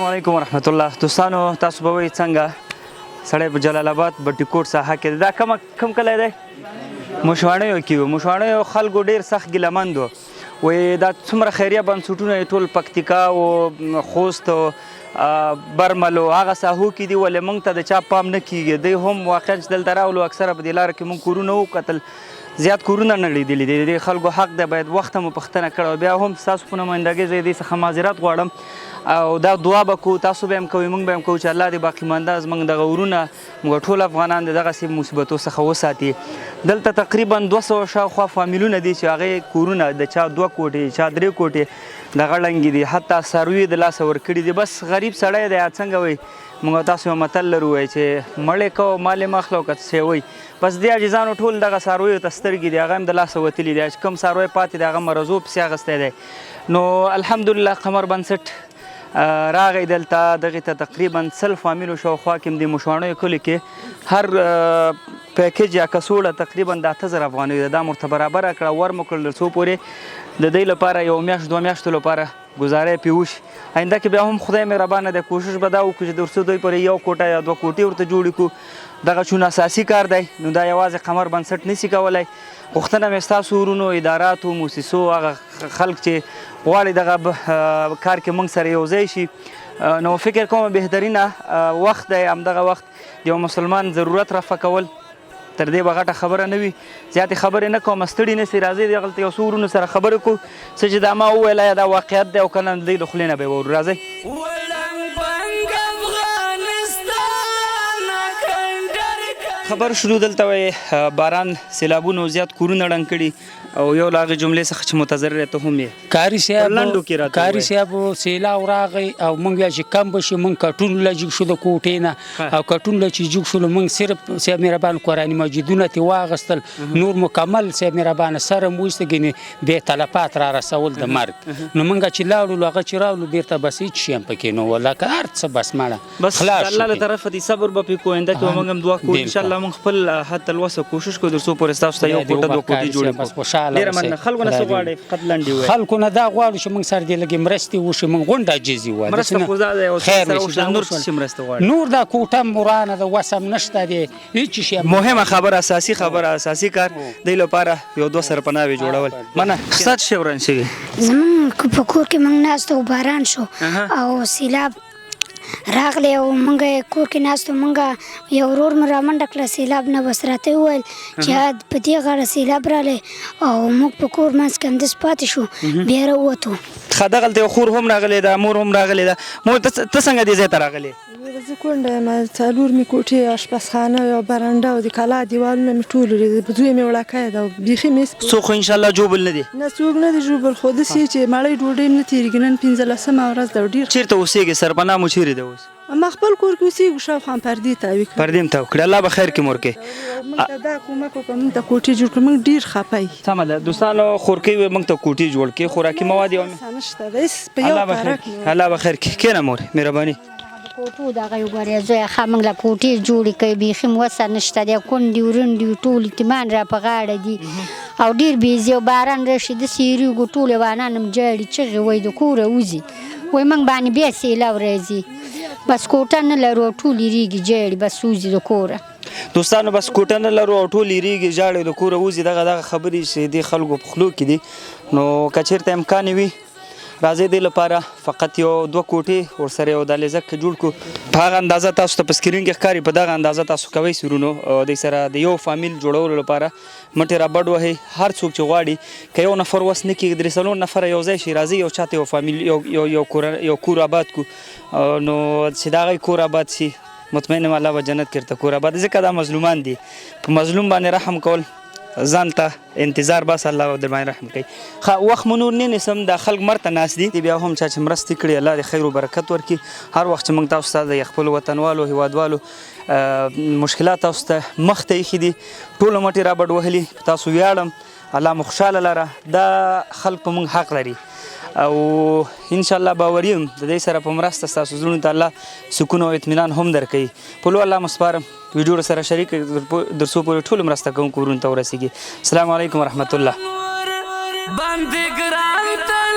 علیکم ورحمت الله. دوستانو، تاسو به وایئ څنګه سړی په جلال آباد بټي کوټ ساحه کې دی. دا کوم کوم کلی دی؟ مشواڼیو کې وو. مشواڼیو خلکو ډېر سخت ګیلهمند وو، وایي دا څومره خیریه بنسټونه یې ټول پکتیکا او خوست او برمل او هغه ساحو کې دي، ولې موږ ته د چا پام نه کیږي. دوی هم واقعا چې دلته راغلو، اکثره په دې لاره کې موږ کورونه وکتل، زیات کورونه نړېدلي دي. د دې خلکو حق دی، باید وخته مو پوښتنه کړې وه. بیا هم ستاسو په نمایندګۍ زه دې څخه معذرت غواړم او دا دعا به کوو، تاسو به هم کوئ، موږ به هم کوو چې الله دې باقي مانده زموږ دغه ورونه، موږ ټول افغانان د دغسې مصیبتو څخه وساتي. دلته تقریبا 200 شاوخوا فامیلونه دي چې هغې کورونه د چا دوه کوټې، چا درې کوټې دغه ړنګې دي، حتی څاروي یې د لاسه ورکړي دي. بس غریب سړی دی، څنګه وایي، موږ تاسو یو متل لرو، وایي چې مړ یې کوه، مال یې مه اخله او که څه وایي. بس دې عاجزانو ټول دغه څارویو ته سترګې دي، هغه هم د لاسه وتلي دي. چې کوم څاروی پاتې دی، هغه مرضو پسې اخیستی دی. نو الحمدلله قمر بنسټ راغی دلته، دغې ته تقریبا 100 فامیلو شاوخوا کې د مشواڼیو کلي کې هر پیکج یا کڅوړه تقریبا د 8000 افغانیو ده. دا مو ورته برابره کړه، ور مو کړل، څو پورې د دوی لپاره یو میاشت دوه میاشتو لپاره ګزاره یې پرې وشي. آینده کې بیا هم خدای مهربانه دی، کوشش به دا وکړو چې تر څو دوی پورې یو کوټه یا دوه کوټې ورته جوړې کړو. دغه چون اساسي کار دی، نو دا یوازې قمر بنسټ نسی کولای. غوښتنه مې ستاسو ورونو، اداراتو، موسسو، هغه خلک چې غواړي دغه کار کې موږ سره یو ځای شي، نو فکر کوم بهترینه وخت دی همدغه وخت د یو مسلمان ضرورت رفع کول، تر دې به غټه خبره نه وي. زیاتې خبرې نه کوم، ستړي نه سي. راځئ دغلته یو څو ورونو سره خبرې کوو، څه چې دا ما وویل ایا دا واقعیت دی او که نه، د دوی له خولې نه به یې واورو. راځئ. خبر شلو دلته وایي باران سیلابونو زیات کورونه ړنګ کړي او یو له هغې جملې څخه چې متضرر ته هم یې. قاري صاحب، لنډو کې راته قاري ووایه. صاحب، سیلاو راغی او مونږ بیا چې کم به شي، مونږ کټونو له جګ شو د کوټې نه، او کټونو له چې جګ شولو، مونږ صرف صاحب مهربان قرآن مجیدونه ترې واخیستل، نور مکمل صاحب مهربان سر هم وایسته، ګنې بیا تلفات را رسول د مرګ. نو مونږ چې لاړو، هغه چې راغلو بیرته، بس هېڅ شی هم پکې نه و، لکه هر څه بس مړه بس خلاص الله له شو. طرفه دي، صبر به پې کوو. آینده کې به موږ هم دعا کوو. بالکل. ان شاء الله موږ خپل حد تر وسه کوشش کوو تر څو پورې ستاسو ته یو خدای دې کوټه دوه وبخښي، کوټې جوړې بس کړو. خوشحاله ډېره اوسئ. مننه. خلکو نه څه خدای دې غواړئ؟ فقط لنډې ووایئ. خلکو نه دا غواړو چې موږ سره دې لږې مرستې وشي، موږ غونډه عاجز یو. مرسته خو دا ده، یو څه خیر سره وشي، وشي، دا نور وشول. څه شي مرسته غواړي؟ نور دا کوټه هم ورانه ده، وس هم نشته دی، هېڅ شی هم. مهمه خبره، اساسي خبره، اساسي کار دی لپاره یو دوه سرپناوې جوړول. مننه. ستا څه شی وران شوي؟ زمونږ په کور کې موږ ناست او باران شو او سیلاب راغلی او مونږ یې کور کې ناست وو. مونږ یو ورور مو رامنډه کړه سیلاب نه، بس راته یې وویل چې په دې غاړه سیلاب راغلی او موږ په کور منځ کې همداسې پاتې شو، بیا راووتو. ښه، دغلته یو خور هم راغلې ده، مور هم راغلې ده. مور، ته څنګه دې ځای ته راغلې؟ زه کونډه یم، څلور مې کوټې، آشپزخانه، یو برنډه او د کلا دیوالونه مې ټول وریدل. زوی مې وړکی ده او بیخي مې هېڅ څوک خو انشاءالله ژوبل نه دي؟ نه، څوک نه دي ژوبل، خو داسې چې مړۍ ډوډۍ هم نه تېرېږي. نن 15مه ورځ ده او ډېر. چېرته اوسېږې؟ سرپناه مو چېرې ده اوس؟ ما خپل کور کې اوسېږو، شاوخوا هم پردې تاوي کړې. پردې هم تاو کړې. الله به خیر کړي مورکې. موږ ته دا کومک وکړه، موږ ته کوټې جوړ کړه، موږ ډېر خفه یو. سمه ده دوستانو، خورکۍ وایي موږ ته کوټې جوړ کړي، خوراکي مواد یې څه نشته ده، هېڅ په یو الله به خیر خوراک کړي، الله به خیر کړي. کښېنه مورې، مهرباني. کوټو دغه یې وګورې زویه، ښه موږ له کوټې جوړې کړې، بیخي مو وسه نشته دی، کونډې ورونډې ټول یتیمان را په غاړه دي او ډېر بېځي او باران راشي داسې یریږو، ټول حیوانان هم ژاړي، چغې وایي، د کوره وځي، وایي موږ باندې بیا سیلاو راځي، بس کوټه نه لرو او ټول یریږي، ژاړي، بس وځي د کوره. دوستانو، بس کوټه نه لرو او ټول یریږي، ژاړي، د کوره وځي. دغه دغه خبرې چې دې خلکو په خولو کې دي، نو که چېرته امکان وي راځئ دې لپاره فقط یو دوه کوټې ورسره یو دهلیزک جوړ کړو. په هغه اندازه تاسو ته په سکرین کې ښکاري، په دغه اندازه تاسو کوئ سي ورونو، دې سره د یو فامیل جوړولو لپاره مټې را بډ وهئ. هر څوک چې غواړي، که یو نفر وس نه کېږي، درې څلور نفره یو ځای شي، راځئ یو چاته یو فامیل یو یو یو کور یو کور آباد کړو، نو چې د هغې کور آباد شي، مطمئن یم الله به جنت کې ورته کور آباد، ځکه دا مظلومان دي. په مظلوم باندې رحم کول ځان ته انتظار بس الله به در باندې رحم کوي. ښه، وخت مو نور نه نیسم، دا خلک مرته ناست دي. بیا هم چا چې مرستې کړي، الله دې خیر و برکت ورکړي. هر وخت چې موږ تاسو ته د خپلو وطنوالو هیوادوالو مشکلات تاسو ته مخ ته ایښي دي، ټولو مټې را بډ وهلي، په تاسو ویاړم. الله مو خوشحاله لره. دا خلک په موږ حق لري او انشاءالله باوري یم د دې سره په مرسته ستاسو زړونو ته الله سکون او اطمینان هم درکوي. په لوی الله مو سپارم، ویډیو سره شریک در څو پورې ټولو مرسته کوونکو ورونو ته ورسیږي. السلام علیکم ورحمت الله. باندې ګران.